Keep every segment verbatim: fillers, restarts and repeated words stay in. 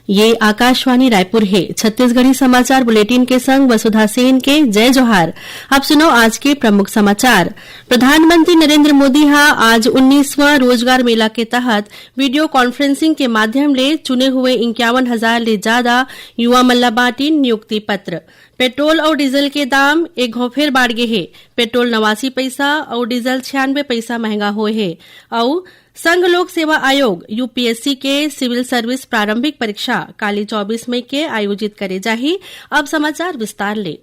ये आकाशवाणी रायपुर हे। छत्तीसगढ़ी समाचार बुलेटिन के संग वसुधा सेन के जय जोहार। अब सुनो आज के प्रमुख समाचार। प्रधानमंत्री नरेंद्र मोदी ह आज उन्नीसवाँ रोजगार मेला के तहत वीडियो कॉन्फ्रेंसिंग के माध्यम ले चुने हुए इक्यावन हजार ले ज्यादा युवा मन ला बांटिन नियुक्ति पत्र। पेट्रोल अउ डीजल के दाम एक घौं फेर बाढ़ गे हे। पेट्रोल नवासी पैसा अउ डीजल छियानवे पैसा महंगा होए हे। अउ संघ लोक सेवा आयोग, यूपीएससी, के सिविल सर्विस प्रारंभिक परीक्षा काली चौबीस मई के आयोजित करे जाही। अब समाचार विस्तार ले।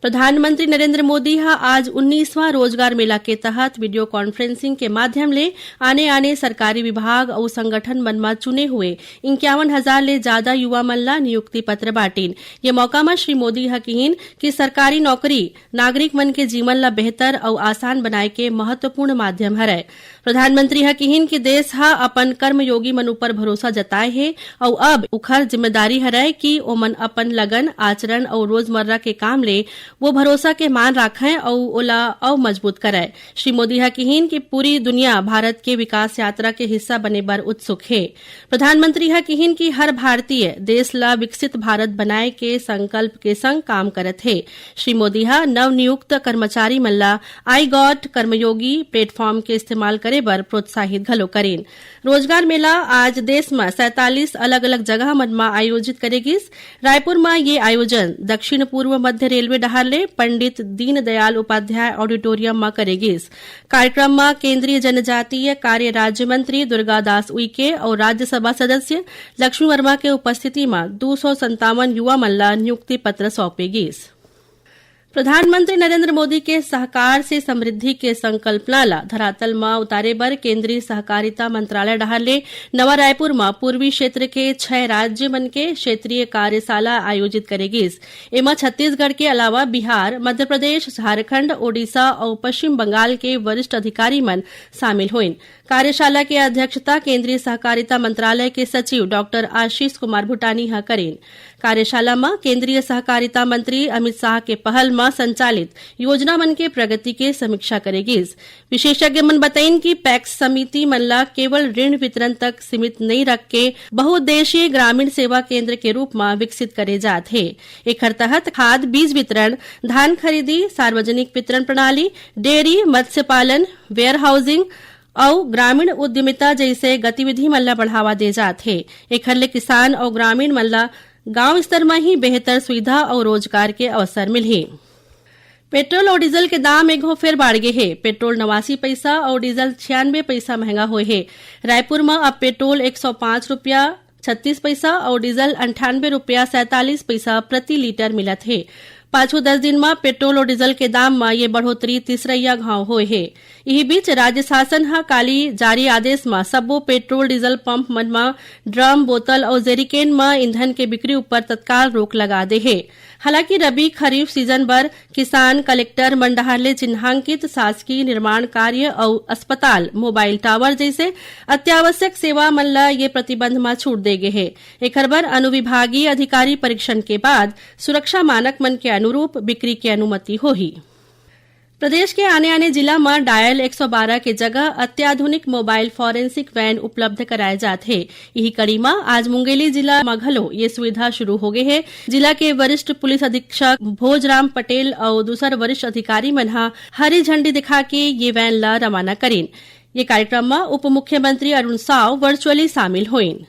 प्रधानमंत्री नरेंद्र मोदी ह आज उन्नीसवाँ रोजगार मेला के तहत वीडियो कॉन्फ्रेंसिंग के माध्यम ले आने-आने सरकारी विभाग अउ संगठन मन म चुने हुए इक्यावन हजार ले ज्यादा युवा मन ला नियुक्ति पत्र बांटिन। ये मौका म श्री मोदी ह किहिन कि सरकारी नौकरी नागरिक मन के जीवन ला बेहतर अउ आसान बनाए के महत्वपूर्ण माध्यम हरय। प्रधानमंत्री ह किहिन कि देश ह अपन कर्मयोगी मन ऊपर भरोसा जताए हे अउ अब उखर जिम्मेदारी हरय कि ओमन अपन लगन, आचरण अउ रोजमर्रा के काम ले वो भरोसा के मान राखय अउ ओला अउ मजबूत करय। श्री मोदी ह किहिन कि पूरी दुनिया भारत के विकास यात्रा के हिस्सा बने बर उत्सुक हे। प्रधानमंत्री ह किहिन कि हर भारतीय देश ला विकसित भारत बनाए के संकल्प के संग काम करत हे। श्री मोदी ह नवनियुक्त कर्मचारी मन ला आई गॉट कर्मयोगी प्लेटफॉर्म के इस्तेमाल करे बर प्रोत्साहित घलो करिन। रोजगार मेला आज देश म सैंतालीस अलग-अलग जगह मन म आयोजित करे गिस। रायपुर म ये आयोजन दक्षिण पूर्व मध्य रेलवे डहार ले पंडित दीनदयाल उपाध्याय ऑडिटोरियम म करे गिस। कार्यक्रम म केंद्रीय जनजातीय कार्य राज्य मंत्री दुर्गादास उइके अउ राज्यसभा सदस्य लक्ष्मी वर्मा के उपस्थिति म दू सौ संतावन युवा मन ल नियुक्ति पत्र सौंपे गिस। प्रधानमंत्री नरेंद्र मोदी के सहकार से समृद्धि के संकल्पना ल धरातल म उतारे बर केंद्रीय सहकारिता मंत्रालय डहार ले नवा रायपुर म पूर्वी क्षेत्र के छह राज्य मन के क्षेत्रीय कार्यशाला आयोजित करे गिस। एमा छत्तीसगढ़ के अलावा बिहार, मध्य प्रदेश, झारखंड, ओडिशा अउ पश्चिम बंगाल के वरिष्ठ अधिकारी मन शामिल होइन। कार्यशाला के अध्यक्षता केंद्रीय सहकारिता मंत्रालय के सचिव डॉक्टर आशीष कुमार भूटानी ह करिन। कार्यशाला म केंद्रीय सहकारिता मंत्री अमित शाह के पहल म संचालित योजना मन के प्रगति के समीक्षा करे गिस। विशेषज्ञ मन बतइन कि पैक्स समिति मन ल केवल ऋण वितरण तक सीमित नइ रख के बहुउद्देशीय ग्रामीण सेवा केंद्र के रूप म विकसित करे जात हे। एखर तहत खाद, बीज वितरण, धान खरीदी, सार्वजनिक वितरण प्रणाली, डेयरी, मत्स्य पालन, वेयर हाउसिंग अउ ग्रामीण उद्यमिता जइसे गतिविधि मन ल बढ़ावा दे जात हे। एखर ले किसान अउ ग्रामीण मन ल गांव स्तर म ही बेहतर सुविधा अउ रोजगार के अवसर मिलही। पेट्रोल अउ डीजल के दाम एक घो फेर बाढ़ गे हे। पेट्रोल नवासी पैसा अउ डीजल छियानवे पैसा महंगा होए हे। रायपुर म अब पेट्रोल एक सौ पाँच रुपया छत्तीस पैसा अउ डीजल अंठानवे रुपया सैंतालीस पैसा प्रति लीटर मिलत हे। पाछू दस दिन म पेट्रोल अउ डीजल के दाम म ये बढ़ोतरी तीसरइया घांव होए हे। इही बीच, राज्य शासन ह काली जारी आदेश म सब्बो पेट्रोल डीजल पंप मन म ड्रम, बोतल अउ जेरीकेन म ईंधन के बिक्री ऊपर तत्काल रोक लगा दे हे। हालांकि रबी खरीफ सीजन बर किसान, कलेक्टर मन डहार ले चिन्हांकित शासकीय निर्माण कार्य अउ अस्पताल, मोबाइल टावर जइसे अत्यावश्यक सेवा मन ल ये प्रतिबंध म छूट दे गे हे। एखर बर अनुविभागीय अधिकारी परीक्षण के बाद सुरक्षा मानक मन के अनुरूप बिक्री के अनुमति होही। प्रदेश के आने-आने जिला म डायल एक सौ बारह के जगह अत्याधुनिक मोबाइल फॉरेंसिक वैन उपलब्ध कराए जात हे। इही कड़ी म आज मुंगेली जिला म घलो ये सुविधा शुरू हो गे हे। जिला के वरिष्ठ पुलिस अधीक्षक भोजराम पटेल अउ दूसर वरिष्ठ अधिकारी मन ह हरी झंडी दिखा के ये वैन ल रवाना करिन। ये कार्यक्रम म उप मुख्यमंत्री अरुण साव वर्चुअली शामिल होइन।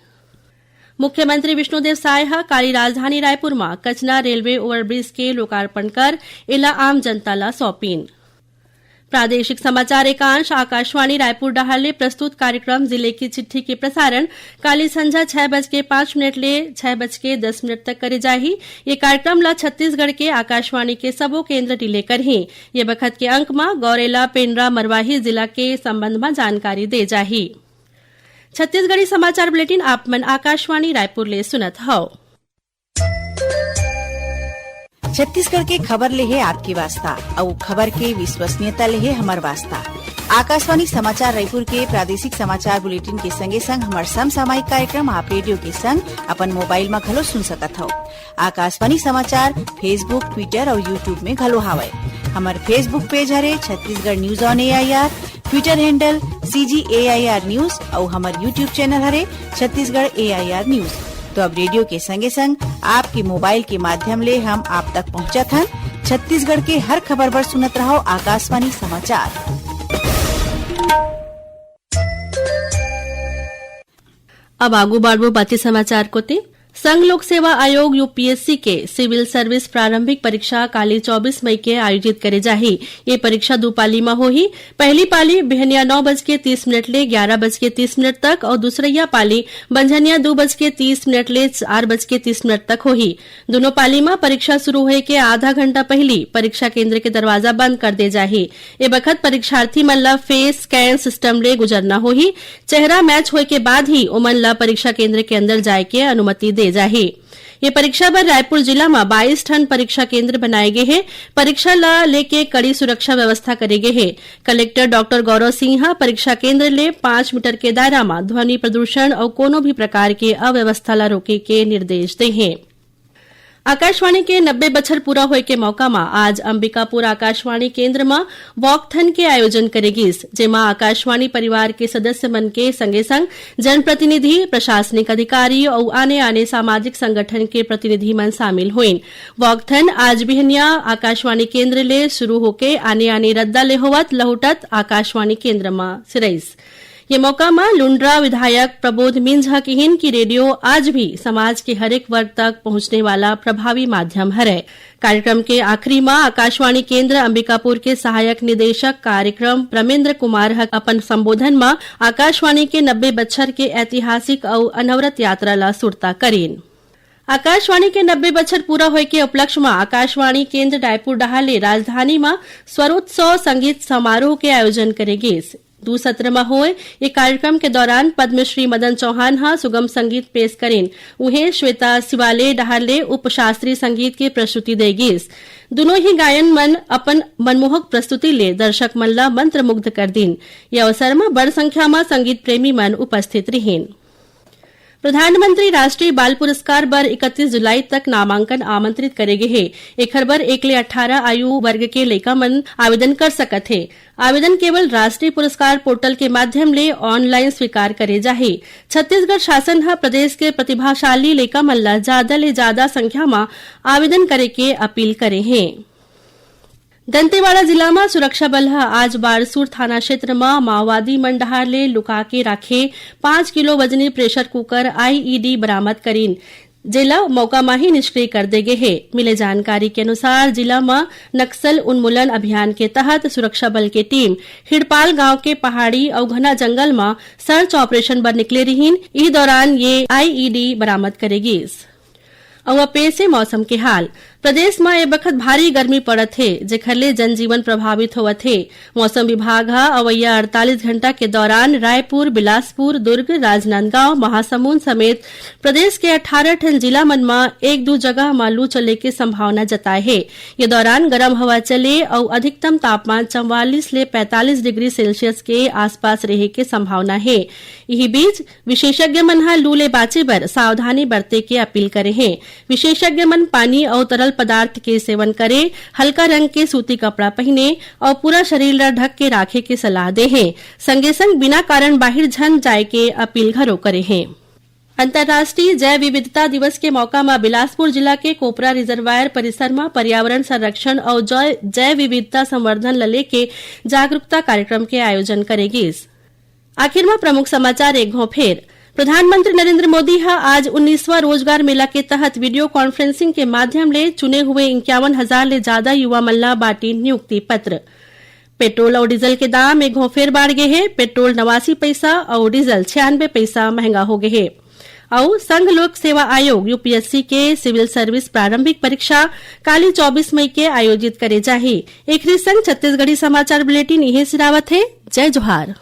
मुख्यमंत्री विष्णुदेव साय ह काली राजधानी रायपुर म कचना रेलवे ओवरब्रिज के लोकार्पण कर एला आम जनता ल सौंपिन। प्रादेशिक समाचार एकांश आकाशवाणी रायपुर डहार ले प्रस्तुत कार्यक्रम जिले की चिट्ठी के प्रसारण काली संझा छह बज के पाँच मिनट ले छह बज के दस मिनट तक करे जाही। ये कार्यक्रम ल छत्तीसगढ़ के आकाशवाणी के सबो केंद्र रिले करही। ये बखत के अंक म गौरेला, पेंड्रा, मरवाही जिला के संबंध म जानकारी दे जाही। छत्तीसगढ़ी समाचार बुलेटिन आप मन आकाशवाणी रायपुर ले सुनत हव। छत्तीसगढ़ के खबर ले हे आपके वास्ता, अउ खबर के विश्वसनीयता ले हे हमर वास्ता। आकाशवाणी समाचार रायपुर के प्रादेशिक समाचार बुलेटिन के संगे संग हमर समसामयिक कार्यक्रम आप रेडियो के संग अपन मोबाइल म घलो सुन सकत हव। आकाशवाणी समाचार Facebook, Twitter अउ YouTube में घलो हावय। हमर Facebook पेज हरे Chhattisgarh news on AIR, Twitter handle CG AIR news अउ हमर YouTube चैनल हरे छत्तीसगढ़ एआईआर न्यूज। तो अब रेडियो के संगे संग आपके मोबाइल के माध्यम ले हम आप तक पहुंचत हन। छत्तीसगढ़ के हर खबर बर सुनत रहो आकाशवाणी समाचार। अब आगू बाढ़बो बाची समाचार कोति। संघ लोक सेवा आयोग, यूपीएससी, के सिविल सर्विस प्रारंभिक परीक्षा काली चौबीस मई के आयोजित करे जाही। ये परीक्षा दू पाली म होही। पहली पाली बिहनिया नौ बज के तीस मिनट ले ग्यारह बज के तीस मिनट तक अउ दूसरइया पाली बंझनिया दू बज के तीस मिनट ले चार बज के तीस मिनट तक होही। दुनों पाली म परीक्षा शुरू होए के आधा घंटा पहिली परीक्षा केंद्र के दरवाजा बंद कर दे जाही। ए बखत परीक्षार्थी मन ल फेस स्कैन सिस्टम ले गुजरना होही। चेहरा मैच होए के बाद ही ओमन ल परीक्षा केंद्र के अंदर जाए के अनुमति दे जाही। ये परीक्षा बर रायपुर जिला म बाईस ठन परीक्षा केंद्र बनाए गे हे। परीक्षा ल लेके कड़ी सुरक्षा व्यवस्था करे गे हे। कलेक्टर डॉक्टर गौरव सिंह ह परीक्षा केंद्र ले पाँच मीटर के दायरा म ध्वनि प्रदूषण अउ कोनो भी प्रकार के अव्यवस्था ल रोके के निर्देश दे हे। आकाशवाणी के नब्बे बछर पूरा होए के मौका म आज अंबिकापुर आकाशवाणी केंद्र म वॉकथन के आयोजन करे गिस, जेमा आकाशवाणी परिवार के सदस्य मन के संगे संग जनप्रतिनिधि, प्रशासनिक अधिकारी अउ आने-आने सामाजिक संगठन के प्रतिनिधि मन शामिल होइन। वॉकथन आज बिहनिया आकाशवाणी केंद्र ले शुरू होके आने-आने रद्दा ले होवत लहुटत आकाशवाणी केंद्र म सिरइस। ये मौका म लुंड्रा विधायक प्रबोध मिंज ह किहिन कि रेडियो आज भी समाज के हरेक वर्ग तक पहुंचने वाला प्रभावी माध्यम हरय। कार्यक्रम के आखिरी म आकाशवाणी केंद्र अंबिकापुर के सहायक निदेशक कार्यक्रम प्रमेंद्र कुमार ह अपन संबोधन म आकाशवाणी के नब्बे बछर के ऐतिहासिक अउ अनवरत यात्रा ल सुरता करिन। आकाशवाणी के नब्बे बछर पूरा होए के उपलक्ष्य म आकाशवाणी केंद्र रायपुर डहार ले राजधानी म स्वरोत्सव संगीत समारोह के आयोजन करे गिस। दू सत्र म होए ये कार्यक्रम के दौरान पद्मश्री मदन चौहान ह सुगम संगीत पेश करिन। उहें, श्वेता शिवाले डहार ले उपशास्त्रीय संगीत के प्रस्तुति दे गिस। दुनों ही गायन मन अपन मनमोहक प्रस्तुति ले दर्शक मन ल मंत्रमुग्ध कर दिन। ये अवसर म बड़ संख्या म संगीत प्रेमी मन उपस्थित रिहिन। प्रधानमंत्री राष्ट्रीय बाल पुरस्कार बर इकतीस जुलाई तक नामांकन आमंत्रित करे गे हे। एखर बर एक ले अट्ठारह आयु वर्ग के लइका मन आवेदन कर सकत हे। आवेदन केवल राष्ट्रीय पुरस्कार पोर्टल के माध्यम ले ऑनलाइन स्वीकार करे जाही। छत्तीसगढ़ शासन ह प्रदेश के प्रतिभाशाली लइका मन ल जादा ले जादा संख्या म आवेदन करे के अपील करे हे। दंतेवाड़ा जिला म सुरक्षा बल ह आज बारसूर थाना क्षेत्र म माओवादी मन डहार ले लुका के राखे पाँच किलो वजनी प्रेशर कुकर, आईईडी, बरामद करिन, जेला मौका म ही निष्क्रिय कर दे गे हे। मिले जानकारी के अनुसार, जिला म नक्सल उन्मूलन अभियान के तहत सुरक्षा बल के टीम हिड़पाल गांव के पहाड़ी अउ घना जंगल म सर्च ऑपरेशन बर निकले रिहिन। इही दौरान ये आईईडी बरामद करे गिस। अउ अब पेश हे मौसम के हाल। प्रदेश म ए बखत भारी गर्मी पड़त हे, जेखर ले जनजीवन प्रभावित होवत हे। मौसम विभाग ह अवइया अड़तालीस घंटा के दौरान रायपुर, बिलासपुर, दुर्ग, राजनांदगांव, महासमुंद समेत प्रदेश के अट्ठारह ठन जिला मन म एक दू जगह म लू चले के संभावना जताए हे। ये दौरान गरम हवा चले अउ अधिकतम तापमान चवालीस ले पैंतालीस डिग्री सेल्सियस के आसपास रहे के संभावना हे। इही बीच, विशेषज्ञ मन ह लू ले बांचे बर सावधानी बरते के अपील करे हे। विशेषज्ञ मन पानी अउ तरल पदार्थ के सेवन करे, हल्का रंग के सूती कपड़ा पहिने अउ पूरा शरीर ल ढक के राखे के सलाह दे हे। संगे संग बिना कारण बाहिर झन जाए के अपील घलो करे हे। अंतर्राष्ट्रीय जैव विविधता दिवस के मौका म बिलासपुर जिला के कोपरा रिजर्वायर परिसर म पर्यावरण संरक्षण अउ जै-, जैव विविधता संवर्धन ल लेके जागरूकता कार्यक्रम के आयोजन करे गिस। आखिर म प्रमुख समाचार एक घौं फेर। प्रधानमंत्री नरेंद्र मोदी ह आज उन्नीसवाँ रोजगार मेला के तहत वीडियो कॉन्फ्रेंसिंग के माध्यम ले चुने हुए इक्यावन हजार ले जादा युवा मन ल बांटिन नियुक्ति पत्र। पेट्रोल अउ डीजल के दाम एक घौं फेर बाढ़ गे हे। पेट्रोल नवासी पइसा अउ डीजल छियानबे पइसा महंगा हो गे हे। अउ संघ लोक सेवा आयोग, यूपीएससी, के सिविल सर्विस प्रारंभिक परीक्षा काली चौबीस मई के आयोजित करे जाही। एखरे संग छत्तीसगढ़ी समाचार बुलेटिन इहें सिरावत हे। जय जोहार।